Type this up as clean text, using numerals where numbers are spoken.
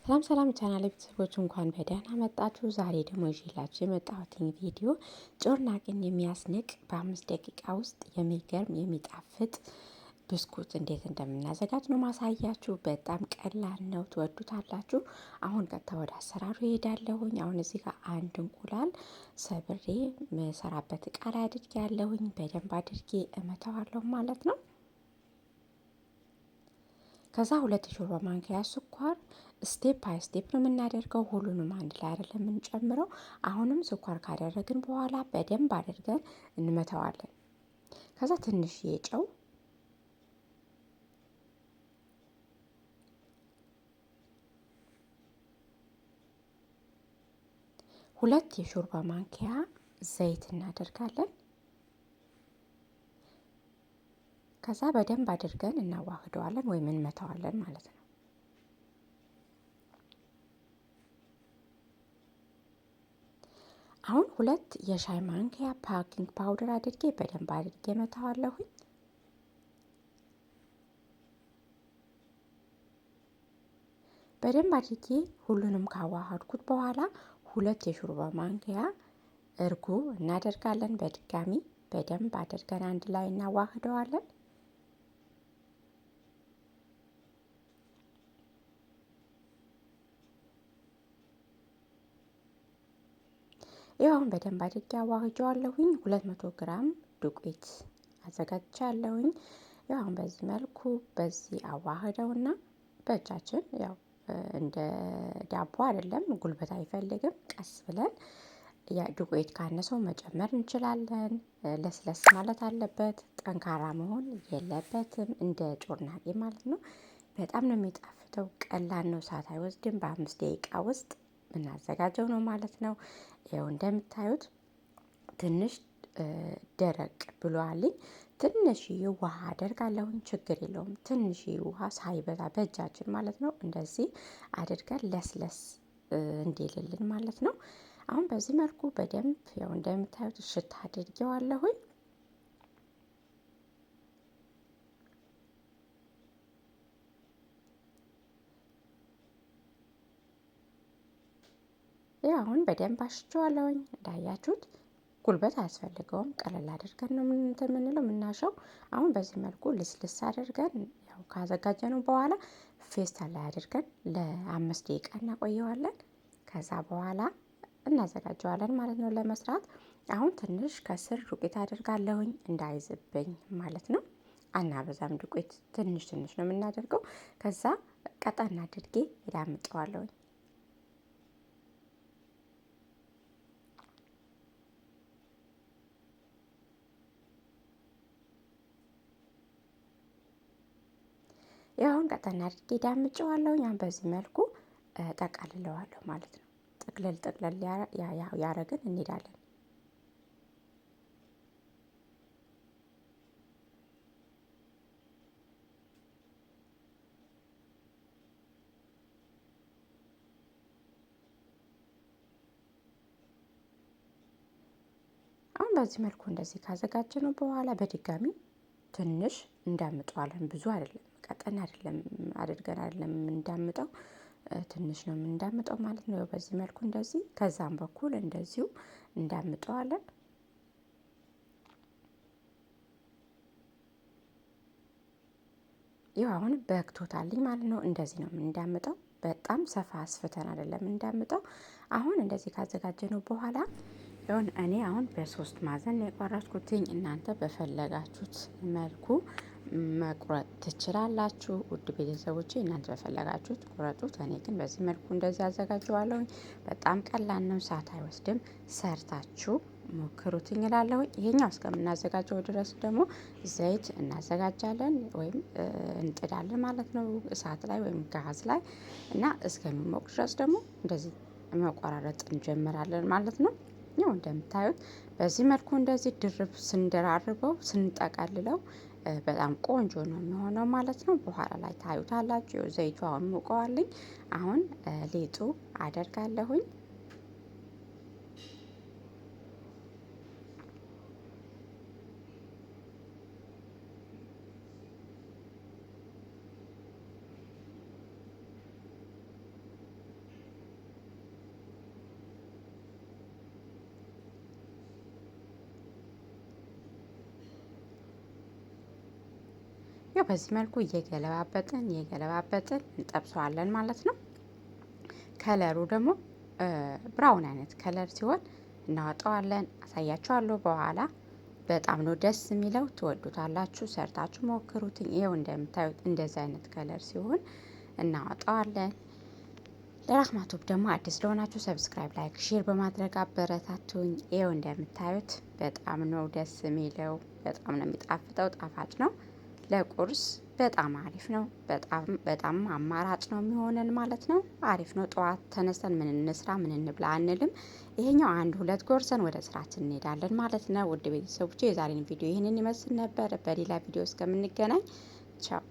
ሰላም ሰላም ቻናል ቤተሰቦች እንኳን በደህና መጣችሁ። ዛሬ ደግሞ ይዤላችሁ የመጣሁትን ቪዲዮ ጮርናቄን የሚያስንቅ በ5 ደቂቃ ውስጥ የሚገርም የሚጣፍጥ ብስኩት እንዴት እንደምናዘጋጅ ነው ማሳያችሁ። በጣም ቀላል ነው፣ ትወዱታላችሁ። አሁን ቀጥታ ወደ አሰራሩ እሄዳለሁኝ። አሁን እዚህ ጋር አንድ እንቁላል ሰብሬ መሰራበት እቃ ላይ አድርጌ ያለሁኝ በደንብ አድርጌ እመታዋለሁ ማለት ነው። ከዛ 2 የሾርባ ማንኪያ ስኳር step by step ነው የምናደርገው። ሁሉንም አንድ ላይ አይደለም የምንጨምረው። አሁንም ስኳር ካደረግን በኋላ በደንብ አድርገን እንመታዋለን። ከዛ ትንሽ የጨው 2 የሾርባ ማንኪያ ዘይት እናደርጋለን። ከዛ በደንብ አድርገን እናዋህደዋለን ወይም እንመታዋለን ማለት ነው። አሁን 2 የሻይ ማንኪያ baking powder አድርጌ በደንብ አድርጌ እመታዋለሁኝ። በደንብ አድርጌ ሁሉንም ካዋሃድኩት በኋላ 2 የሾርባ ማንኪያ እርጎ እናደርጋለን። በድጋሚ በደንብ አድርገን አንድ ላይ እናዋህደዋለን። ይኸው አሁን በደንብ አድርጌ አዋህጀዋለሁኝ። 200 ግራም ዱቄት አዘጋጅቻለሁኝ። ይኸው አሁን በዚህ መልኩ በዚህ አዋህደውና በእጃችን ያው እንደ ዳቦ አይደለም፣ ጉልበት አይፈልግም። ቀስ ብለን ዱቄት ካነሰው መጨመር እንችላለን። ለስለስ ማለት አለበት፣ ጠንካራ መሆን የለበትም። እንደ ጮርናቄ ማለት ነው። በጣም ነው የሚጣፍተው። ቀላል ነው፣ ሰዓት አይወስድም። በ5 ደቂቃ ውስጥ እናዘጋጀው ነው ማለት ነው። ይኸው እንደምታዩት ትንሽ ደረቅ ብሏልኝ። ትንሽዬ ውሃ አደርጋለሁኝ፣ ችግር የለውም። ትንሽዬ ውሃ ሳይበዛ በእጃችን ማለት ነው። እንደዚህ አድርገን ለስለስ እንዲልልን ማለት ነው። አሁን በዚህ መልኩ በደንብ ያው እንደምታዩት እሽት አድርጌዋለሁኝ። ያው አሁን በደንብ አሽቸዋለሁኝ። እንዳያችሁት ጉልበት አያስፈልገውም። ቀለል አድርገን ነው የምንለው የምናሸው። አሁን በዚህ መልኩ ልስልስ አድርገን ያው ካዘጋጀነው በኋላ ፌስታል ላይ አድርገን ለ5 ደቂቃ እናቆየዋለን። ከዛ በኋላ እናዘጋጀዋለን ማለት ነው ለመስራት። አሁን ትንሽ ከስር ዱቄት አድርጋለሁኝ እንዳይዝብኝ ማለት ነው። አናበዛም፣ ዱቄት ትንሽ ትንሽ ነው የምናደርገው። ከዛ ቀጠን አድርጌ እዳምጠዋለሁኝ። ያው ቀጠን አድርጌ ዳምጨዋለሁ። ያን በዚህ መልኩ ጠቃልለዋለሁ ማለት ነው። ጥቅልል ጥቅልል ያረግን እንሄዳለን። አሁን በዚህ መልኩ እንደዚህ ካዘጋጀነው በኋላ በድጋሚ ትንሽ እንዳምጠዋለን። ብዙ አይደለም፣ ቀጠን አይደለም አድርገን አይደለም እንዳምጠው፣ ትንሽ ነው የምንዳምጠው ማለት ነው። በዚህ መልኩ እንደዚህ ከዛም በኩል እንደዚሁ እንዳምጠዋለን። ይኸው አሁን በክቶታልኝ ማለት ነው። እንደዚህ ነው የምንዳምጠው። በጣም ሰፋ አስፍተን አይደለም እንዳምጠው። አሁን እንደዚህ ካዘጋጀነው በኋላ ይሁን እኔ አሁን በ3 ማዕዘን ነው የቆረጥኩትኝ። እናንተ በፈለጋችሁት መልኩ መቁረጥ ትችላላችሁ። ውድ ቤተሰቦቼ እናንተ በፈለጋችሁት ቁረጡት። እኔ ግን በዚህ መልኩ እንደዚህ አዘጋጀዋለሁኝ። በጣም ቀላል ነው፣ ሰዓት አይወስድም። ሰርታችሁ ሞክሩትኝ እላለሁኝ። ይሄኛው እስከምናዘጋጀው ድረስ ደግሞ ዘይት እናዘጋጃለን ወይም እንጥዳለን ማለት ነው፣ እሳት ላይ ወይም ጋዝ ላይ እና እስከሚሞቅ ድረስ ደግሞ እንደዚህ መቆራረጥ እንጀምራለን ማለት ነው። ያው እንደምታዩት በዚህ መልኩ እንደዚህ ድርብ ስንደራርበው ስንጠቀልለው በጣም ቆንጆ ነው የሚሆነው ማለት ነው። በኋላ ላይ ታዩታላችሁ። ዘይቱ አሁን ሞቀዋልኝ። አሁን ሊጡ አደርጋለሁኝ። ያው በዚህ መልኩ እየገለባበጥን እየገለባበጥን እንጠብሰዋለን ማለት ነው። Color ኡ ደግሞ brown አይነት color ሲሆን እናወጣዋለን። አሳያችኋለሁ በኋላ። በጣም ነው ደስ የሚለው፣ ትወዱታላችሁ። ሰርታችሁ ሞክሩትኝ። ይኸው እንደምታዩት እንደዚህ አይነት color ሲሆን እናወጣዋለን። ለራህማቱብ ደግሞ አዲስ ለሆናችሁ subscribe፣ like፣ share በማድረግ አበረታቱኝ። ይኸው እንደምታዩት በጣም ነው ደስ የሚለው፣ በጣም ነው የሚጣፍጠው፣ ጣፋጭ ነው። ለቁርስ በጣም አሪፍ ነው። በጣም በጣም አማራጭ ነው የሚሆነን ማለት ነው። አሪፍ ነው። ጠዋት ተነስተን ምን እንስራ ምን እንብላ አንልም። ይሄኛው አንድ ሁለት ጎርሰን ወደ ስራችን እንሄዳለን ማለት ነው። ውድ ቤተሰቦቼ የዛሬን ቪዲዮ ይህንን ይመስል ነበር። በሌላ ቪዲዮ እስከምንገናኝ ቻው።